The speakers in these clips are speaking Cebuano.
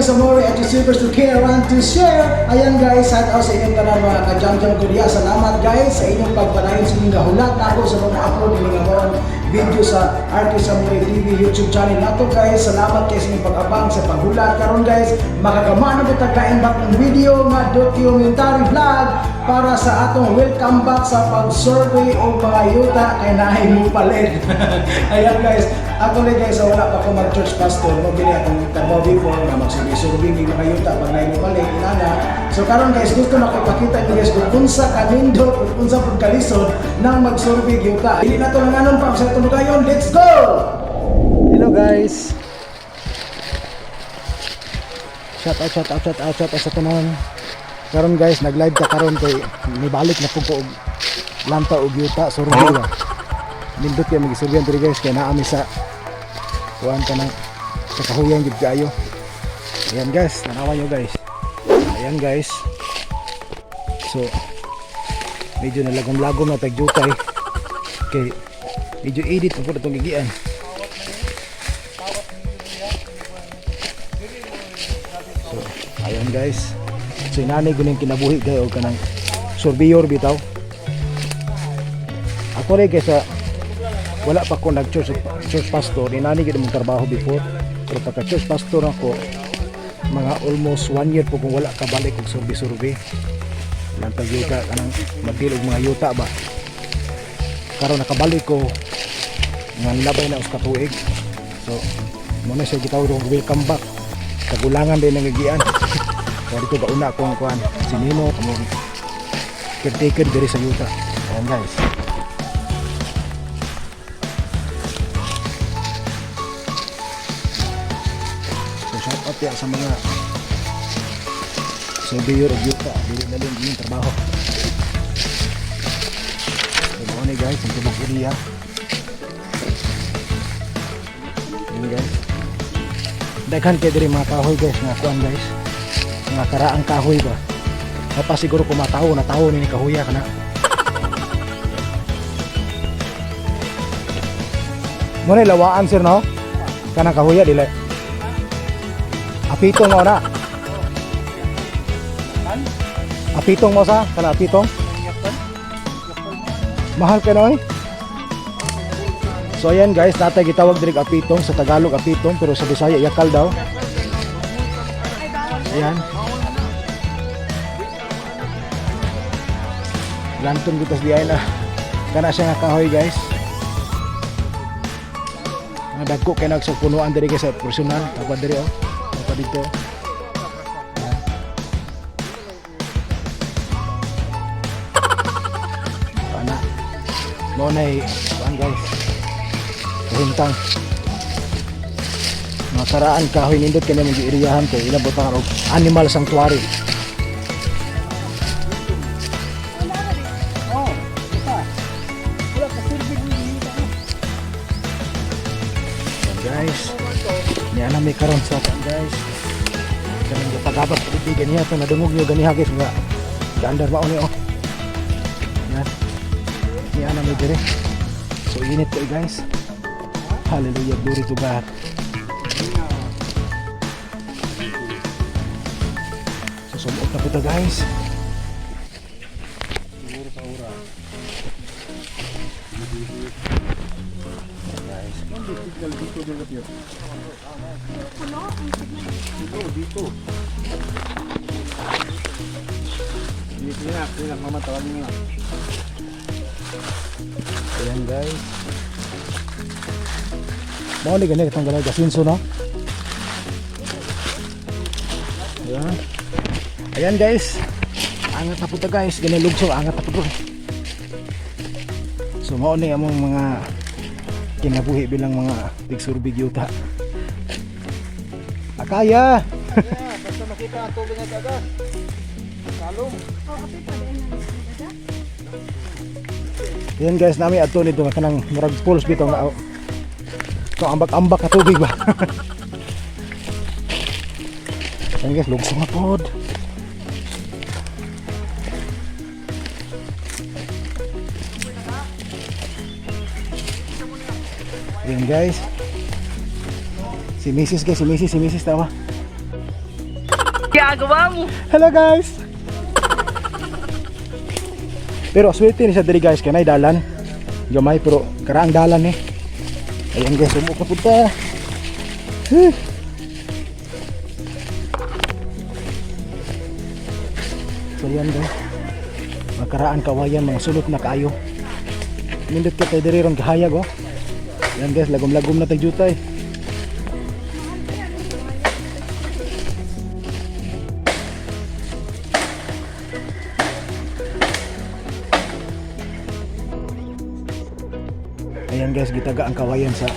Samore at receivers to care and to share. Ayan guys, shout out sa inyong tanan, mga kajam-jam ko diya. Salamat guys sa inyong pagpadayon sa inyong hulat nako sa mga upload ini nga mga video sa RK Samore TV YouTube channel nato, guys. Salamat kay sa inyong pag-abang sa paghulat karon, guys. Makagamana mo taglain bagong video nga documentary vlog para sa atong welcome back sa pag-survey og mga yuta kay naay mo palit. Ayan guys, ako rin guys, wala pa ko mag-church pastor, mo gini akong trabaho before nga mag-survey-survey ng mga yuta pag naay mo palit, inana. So karon guys, gusto na ko ipakita niyo guys kung unsa kanindot, kung unsa pud kalisod nang mag-survey yuta. Dili na to langanon pa sa itong gayon. Let's go! Hello guys. Shout out, shout out, shout out, shout out sa tanan. Karon guys, nag-live ka karon kay nibalik na pud ko og lanta og yuta survey ba. Nindot kay mag-isurveyan diri guys, kay naa mi sa kuan ka ng sa kahuyan gid kaayo. Ayan guys, tanawan nyo guys. Ayan guys. So medyo nalagom-lagom na tag jutay kay medyo edit na pud itong gigian. So, ayan guys. So inanay ko ning kinabuhi kayo og kanang surveyor bitaw. Ako rin kaysa wala pa ko nag church church pastor, inani gid mong trabaho before. Pero pagka church pastor ako, mga almost one year po kung wala kabalik og survey-survey. Lantag yuta, kanang magdil og mga yuta ba. Karon nakabalik ko nga nilabay na us ka tuig. So mo na siya gitawag og welcome back. Kagulangan din ang gigian. So dito gauna ko ang kuan si Nino kamo caretaker diri sa yuta. Ayan guys. So shout out ya sa mga surveyor og yuta, dili na lang yung trabaho. So mao ni guys, ang tubog area. Ayan guys. Daghan kay diri mga kahoy guys, mga kuan guys. Mga karaang kahoy ba. Mapa siguro kung matawo na tawo ni kahuya kana. Mo na lawaan sir, no? Kanang kahuya dili. Apitong mo na. Apitong mo sa kana apitong. Mahal ka na oy. So ayan guys, natay gitawag diri apitong, sa Tagalog apitong, pero sa Bisaya yakal daw. Ayan. Lanton gutas di ay na. Kana siya nga kahoy guys. Mga dagko kay nagsa punuan diri guys sa personal. Tapos diri oh. Tapos dito. Ayan. Kana. Mo na kuan guys. Kahintang. Mga karaan kahoy, nindot kay mga iriyahan kay ilang butang og animal sanctuary. Oh, kita. Wala ka survey ng yuta. Yan guys. Niya na may karon sa kan guys. Kanang gipagabas pag ganiha to, nadungog niyo ganiha guys nga gaandar mao ni oh. Yan. Niya na may dire. So init kay guys. Hallelujah, glory to God. So sumuot na po ta guys. Siguro sa ura. Yan guys. Hindi signal dito dito dito. Dito dito. Dito na, dito na mama, tawagin mo na. Ayan guys. Mao ni gani katong ganay gasinso, no? Ayan. Ayan guys. Angat na po ta guys, gani lugso, angat na po to. So mao ni among mga kinabuhi bilang mga tigsurbig yuta. Akaya. Yeah, basta makita ang tubig nga dagat. Kalong. Ayan guys, nami adto nito nga kanang murag pools bitaw nga to, ambak-ambak ka tubig ba. Ayan guys, lugso nga pod. Ayan guys. Si Mrs. guys, si Mrs., si Mrs. tawa. Gagawa mo. Hello, guys! Pero swerte ni sa diri, guys, kay nay dalan. Gamay pero karaang dalan eh. Ayan guys, sumok na punta. Huh. So yan guys. Makaraan kawayan, mga sulot na kaayo. Nindot ka tayo diri ron kahayag oh. Yan guys, lagom-lagom na tayo jutay. Ayan guys, gitaga ang kawayan sa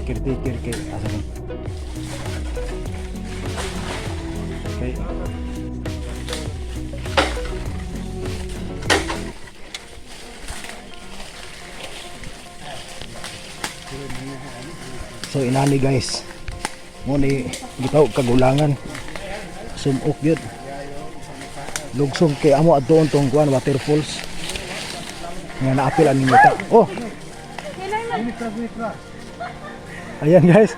caretaker kay asa man. Okay. So inani guys. Mo ni gitawag kagulangan. Sumok gyud. Lugsong kay amo adtoon tong kuan waterfalls. Nga naapil ang ta. Oh, ayan guys,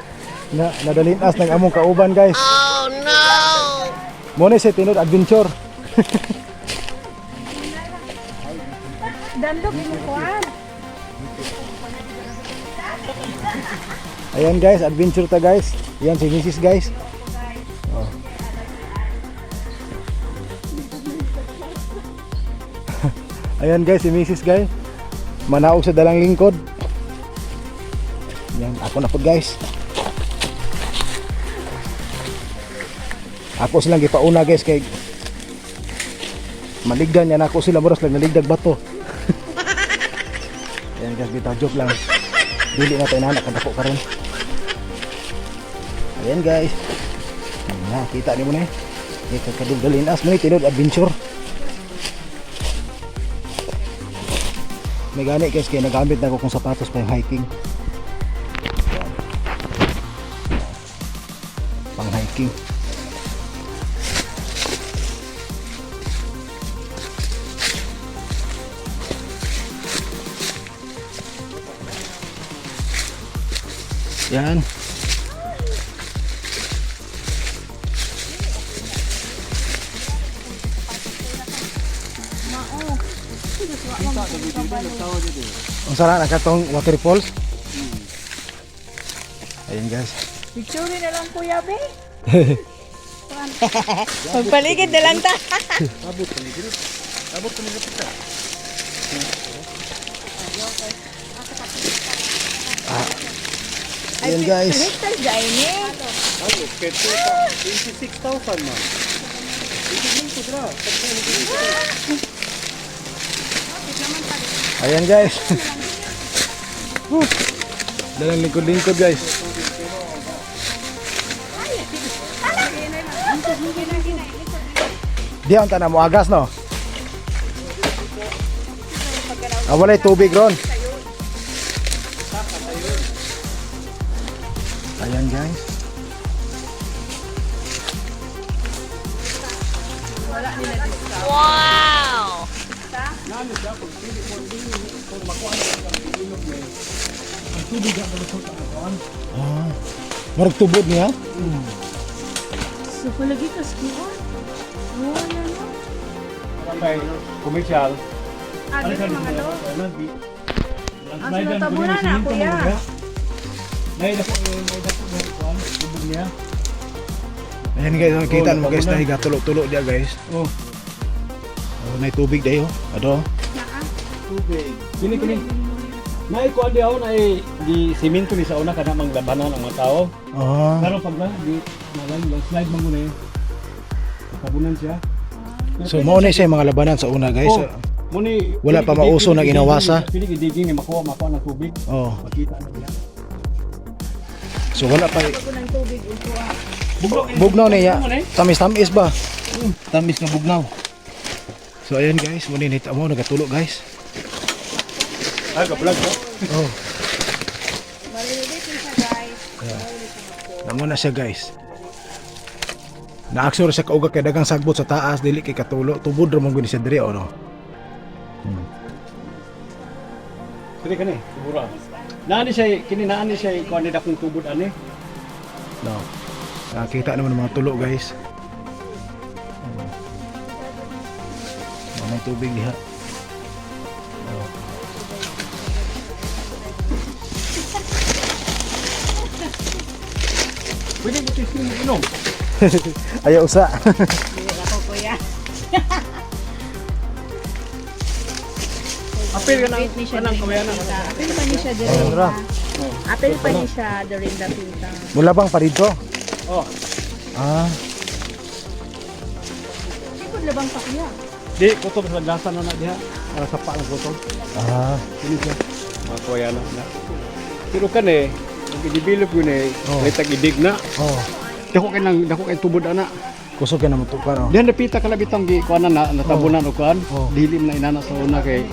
na nadalinas ng among kauban, guys. Oh no. Mo ni si Tinod Adventure. Dandog mo kuan. Ayan guys, adventure ta guys. Ayan si Mrs. guys. Oh. Ayan guys, si Mrs. guys. Manaog sa dalang lingkod. Ayan, ako na po guys. Ako silang gipauna guys kay maligdan yan ako sila moras lang naligdag bato. Ayan guys, bitaw joke lang. Dili na tayo nanak kadako karon. Ayan guys. Na, kita ni mo na eh. Ito kadugdalinas mo ni Tinod Adventure. May gani guys kaya nagamit na ako kong sapatos pang hiking. Ayan. Pang hiking. Yan. Ang sarap na katong waterfalls. Ayan guys. Picture na lang kuya be. Magpaligid na lang ta. Ayan guys. Hectares dahil ni. 26,000 man. Ayan guys. Woo. Dalang lingkod-lingkod guys. Di ang tanam mo agas no. Ah, walay tubig ron. Ayan guys. Ah, murag tubod niya. So palagi ka skiwa. Wala no. Barangay commercial. Ah, dito mga lo. Ang sinatabunan na kuya. May dako tubog niya. Ayan guys, makita mo guys, nahiga tulo-tulo diya guys. Oh, Oh, nay tubig dayo. Ado. tubig. Kini kini. Nay kuan di ako nay di simento ni sa una kana manglabanan ang mga tao. Ah. Pero pag na di nalang slide man gud eh. Tabunan siya. So mao na siya yung mga labanan sa una guys. Oh, muni Wala pa mauso na ginawasa. Pili gidiging ni makuha makuha ng tubig. Oh. Makita na niya. So wala pa Ng tubig upo ah. Bugnaw bugnaw niya. Tamis-tamis ba? Tamis nga bugnaw. So ayan guys, muna nita mo nagatulo guys. Ah, ka-vlog ko. Oh, Marinate siya guys. namo na siya guys. Naaksor siya kauga kay dagang sagbot sa taas dili kay katulo. Tubod ra man gud ni siya diri oh no. Kini kani, tubura. Naani siya kini naani siya kuan ni dakong tubod ani. No. Nakita naman ang mga tulo guys. May tubig diha. Oh. Pwede mo testing mo inom. Ayaw usa. Dili ako, kuya. Apil ka ng Wait ni siya kanang during kawayan na. the pita. Apil pa ni siya during Ayun ra. Apil pa ni siya during the pita. Mula bang pa dito? Oh. Ah, Di ko labang pa, kuya. Di kutob sa laglasan na na diha. Para sa pa ng kutob. Ah, Kini siya. Mga kawayan na. Pero kan eh, ang i-develop yun eh, Oh. may tag-idig na. Oh. Dako kay nang dako kay tubod ana. Kusog ka na mutukan oh. Diyan napita kalabitang gi kuan na natabunan o kuan. Oh. Dilim na inana sa una kay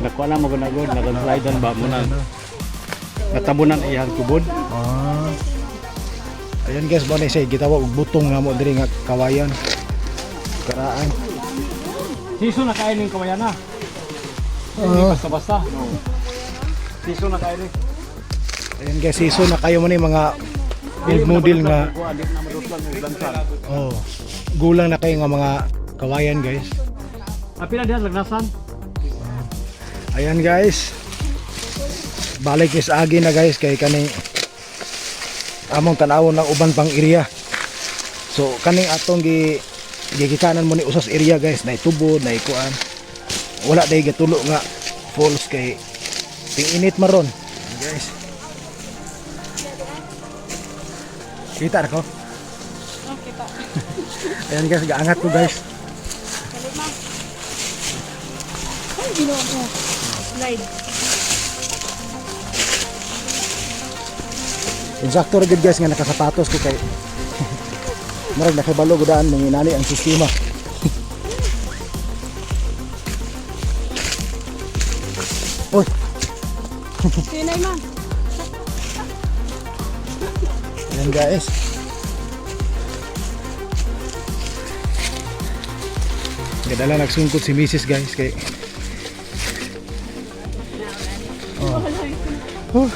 nakuha na magunagod, nagslidean ba mo na. Natabunan iyang tubod. Ah. Ayan guys, ba na siya gitawag og butong nga mo diri nga kawayan. Karaan. Siso na kain ning kawayan na. Hindi Ah. basta-basta. No. Siso na kain ni. Ayan guys, season na kayo mo ni mga old model nga Kuan di na madutlan ng lansan. oh, gulang na kayo nga mga kawayan, guys. Apil na diha lagnasan. Ayan guys. Balik is agi na guys kay kaning among tanawon ng uban pang area. So kaning atong gigikanan mo ni usas area guys, na tubod, na ikuan. Wala day gatulo nga falls kay ting-init maron. Ayan, guys. Kita ra ko. Okay pa. Ayan guys, gaangat ko guys. Ay, ginoo ko. Slide. Insakto ra gud guys nga nakasapatos ko kay murag nakibalo gudaan mga inani ang sistema. Uy, Sinay, ma. ayan guys. Gadala nagsungkot si Mrs. guys kay. Oh. Oh.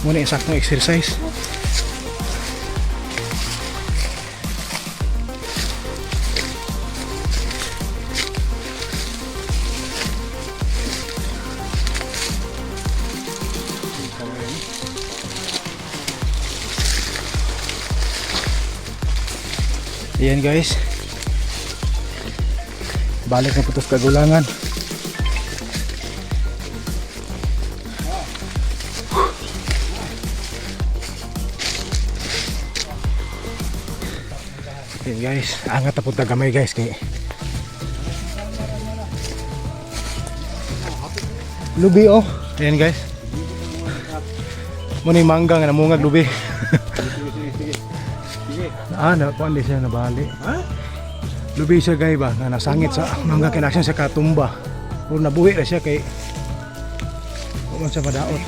Muna yung saktong exercise. Ayan guys. Balik na putos kagulangan. Ayan guys, angat na punta gamay guys kay lubi oh. Ayan guys. Muna yung mangga nga namungag lubi. Ah, na kuan di siya nabali. Ha? Lubi siya gay ba nga nasangit sa mangga kay na siya sa katumba. Pero nabuhi na siya kay wa man siya madaot.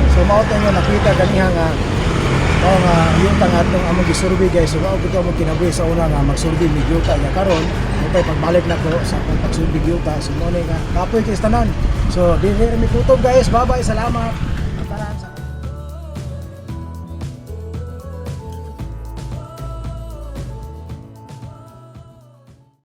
So mao to nga nakita ganiha nga mao nga yuta nga atong among gisurvey guys. So mao gud among kinabuhi sa una nga magsurvey mig yuta nga karon mao pagbalik nako sa akong pagsurvey yuta. So mao ni nga kapoy kay tanan. So dili ra mi kutob guys. Bye bye, salamat. Tanan sa